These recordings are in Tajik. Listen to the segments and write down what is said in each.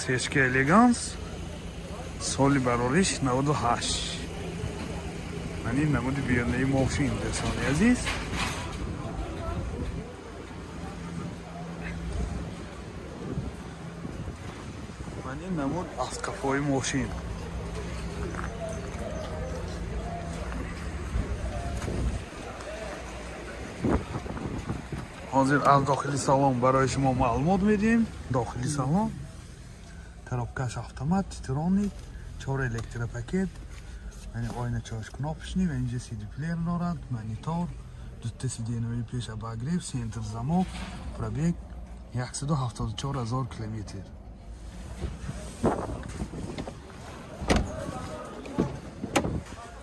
Сечка Элеганс, соли барориш 98. Ман ин намуди берунаи мошин, дӯстони азиз. Ман ин намуд аз қафои мошин. Ҳозир аз дохили салон барои шумо маълумот медиҳем. Дохили салон коробкаш автомат, титроник, чор электропакет, яъне ойначааш кнопочный ва инҷа CD плеер дорад, монитор, дута сиденьяҳои пеш обогрев, центр замок, пробег 174 000 километр.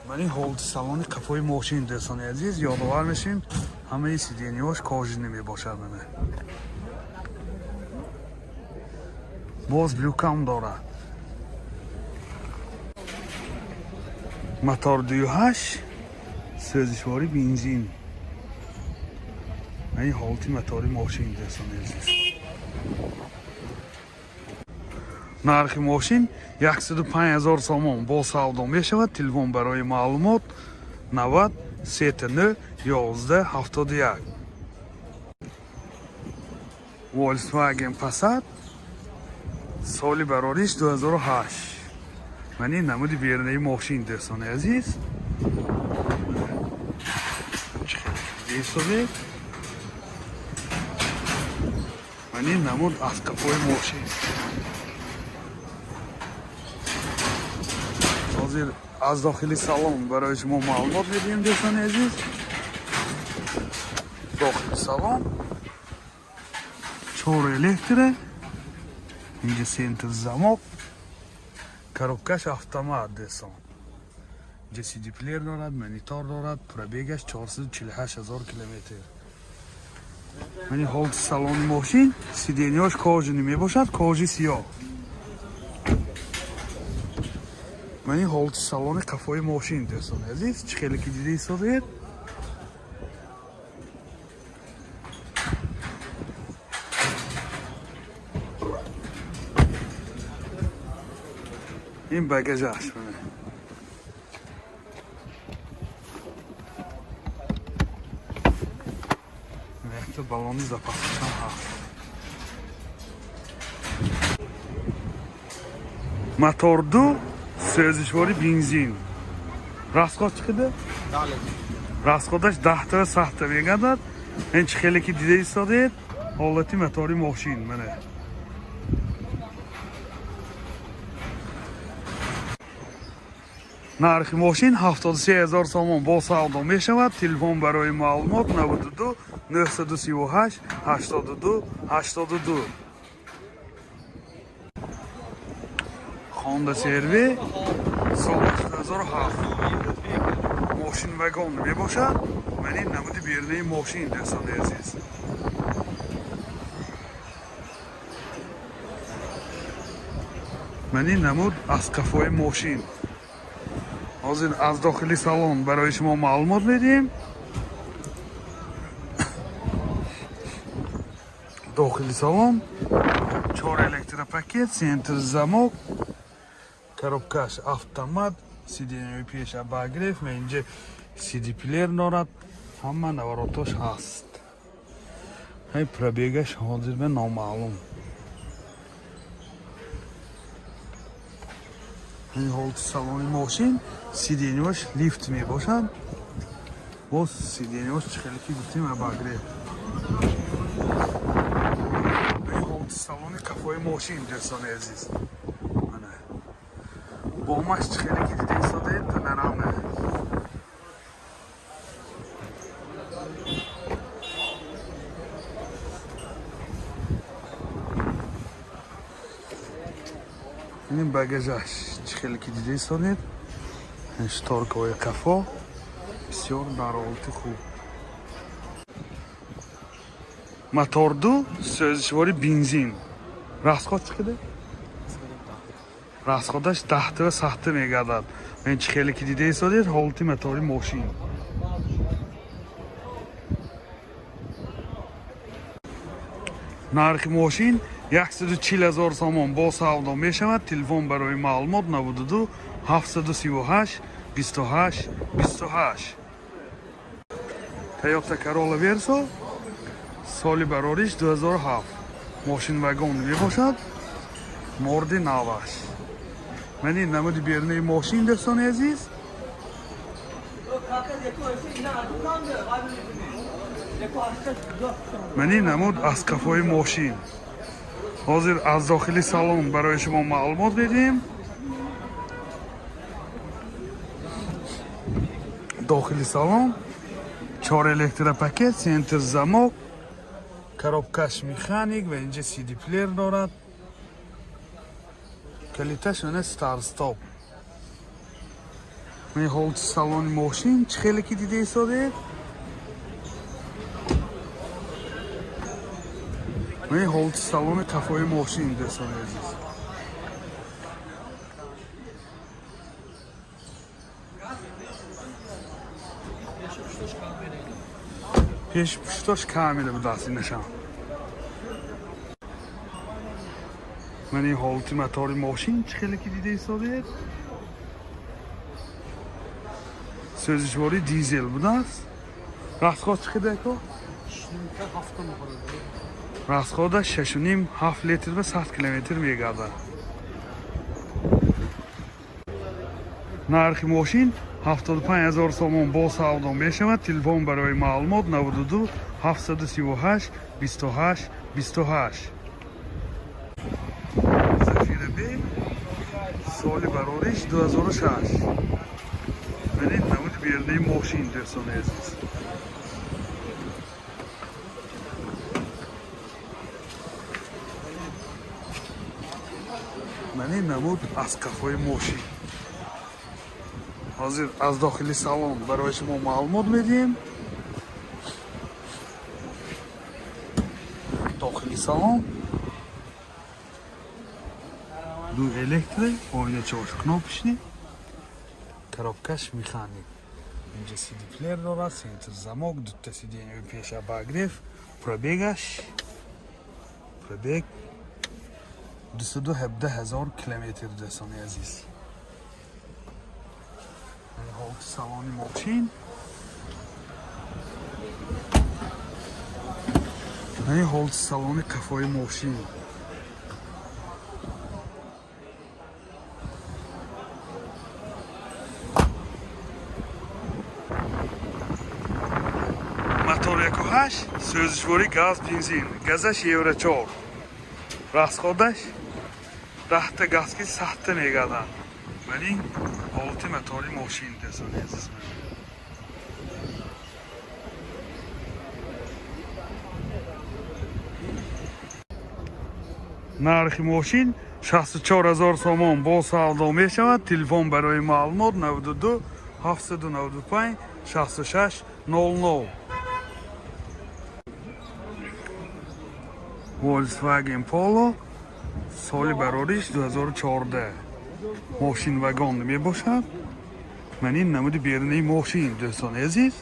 Ман ин ҳолати салони қафои мошин, дӯстони азиз, ёдовар мешавем, ҳамаи сиденьяҳош кожаный мебошад. Мана боз люкам дорад. Мотор 2.8, сӯзишворӣ бензин. Ин ҳолати мотори мошин, дӯстони азиз. Нархи мошин 105 000 сомон, бо савдо мешавад. Телефон барои маълумот 90 39 11 71. Volkswagen Passat, соли барориш 2008. Ман ин намуди берунаи мошин, дӯстони азиз. Ҳисобед. Ман ин намуд аз қафои мошин. Ҳозир аз дохили салон барои шумо маълумот медиҳем, дӯстони азиз. Дохили салон чор электро, инҷа центр замок, коробкаш автомат, дӯстон. Инҷа CD плеер дорад, монитор дорад, пробегаш 448 000 километр. Мани ҳолати салони мошин, сиденьяш кожаный мебошад, кожи сиёҳ. Мани ҳолати салони қафои мошин, дӯстони азиз, чӣ хеле ки дида истодед. Ин багажаш мана. Якта баллони запасашам ҳаст. Мотор ду, сӯзишвори бензин. Расход чӣ қадар? Расходаш даҳта ва сахта мегардад. Ин чӣ хеле ки дида истодед, ҳолати мотори мошин мана. Нархи мошин 73 000 сомон, бо савдо мешавад. Телефон барои маълумот 92 938 82 82. Honda CR-V, соли 2007. Мошин вагон мебошад. Ман ин намуди берунаи мошин, дӯстони азиз. Ман ин намуд аз қафои мошин. Ҳозир аз дохили салон барои шумо маълумот медиҳем. Дохили салон чор электропакет, центр замок, коробкаш автомат, сиденьяи пеш обогрев, ма инҷа CD плеер дорад, ҳама наворотош ҳаст. Ҳай пробегаш ҳозир ба номаълум. Ин ҳолати салони мошин, сиденьяш лифт мебошад. Боз сиденьяш чӣ хеле ки гуфтем обогрев. Ин ҳолати салони қафои мошин, дӯстони азиз. Мана. Бомаш чӣ хеле ки дида истодаед, панорама. Ин багажаш чӣ хеле ки дида истодед, шторкаҳои қафо бисёр дар ҳолати хуб. Мотор ду, сӯзишвори бензин. Расход чӣ қадар? Расходаш даҳта ва сахта мегардад. Ин чӣ хеле ки дида истодед, ҳолати мотори мошин. Нархи мошин 140 000 сомон бо савдо мешавад. Телефон барои маълумот 92 738 28 28. Toyota Corolla Verso соли барориш 2007, мошин вагон мебошад, морди наваш. Ман ин намуди берунаи мошин, дӯстони азиз. Ман ин намуд аз қафои мошин. Ҳозир аз дохили салон барои шумо маълумот медиҳем. Дохили салон чор электропакет, центр замок, коробкаш механик ва инҷа CD плеер дорад. Калиташ мана старт стоп. Ман ҳолати салони мошин чӣ хеле ки дида истодед. Ман ҳолати салони қафои мошин, дӯстони азиз. Пеш пуштош камера будааст инашам. Ман ин ҳолати мотори мошин чӣ хеле ки дида истодед. Сӯзишворӣ дизел будааст. Расход чӣ қадар ко? Расходаш 6,5-7 литр ба 100 километр мегардад. Нархи мошин 75 000 сомон бо савдо мешавад. Телефон барои маълумот 92 738 28 28. Зафира Б соли барориш 2006. Ман ин намуди берунаи мошин, дӯстони азиз. Ман ин намуд аз қафои мошин. Ҳозир аз дохили салон барои шумо маълумот медиҳем. Дохили салон ду электро, оиначаош кнопочный, коробкаш механик. Инҷа CD плеер дорад, центр замок, дута сиденьяи пеш обогрев, пробегаш пробег 217 000 километр, дӯстони азиз. Ҳолати салони мошин. Ин ҳолати салони қафои мошин. Мотор 1.8, сӯзишворӣ газ бензин, газаш евро 4. Расходаш 10та газ ки 100та мегардад. Ман ин ҳолати мотори мошин, дӯстони азиз. Нархи мошин 64 000 сомон бо савдо мешавад. Телефон барои маълумот 92 795 66 00. Volkswagen Polo соли барориш 2014, мошин вагон мебошад. Ман ин намуди берунаи мошин, дӯстони азиз.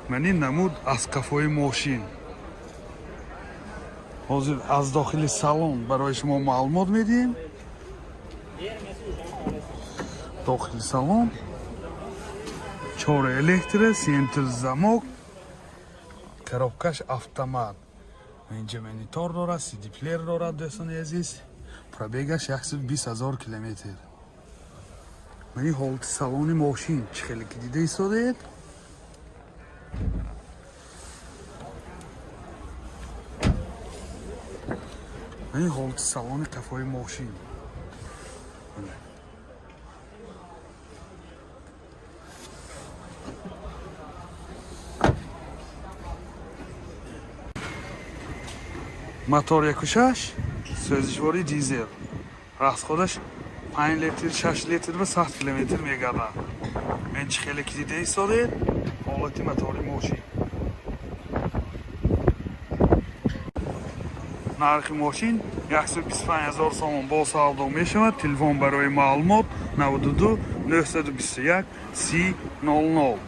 Ман ин намуд аз қафои мошин. Ҳозир аз дохили салон барои шумо маълумот медиҳем. Дохили салон чор электро, центр замок, коробкаш автомат. Инҷа монитор дорад, CD плеер дорад, дӯстони азиз. Пробегаш 120 000 километр. Ман ин ҳолати салони мошин чӣ хеле ки дида истодед. Ман ин ҳолати салони қафои мошин. Мотор 1.6, сӯзишворӣ дизел. Расходаш 5 литр, 6 литр ба 100 километр мегардад. Мен чӣ хеле ки дида истодед, ҳолати мотори мошин. Нархи мошин 125 000 сомон бо савдо мешавад. Телефон барои маълумот 92 921 30 00.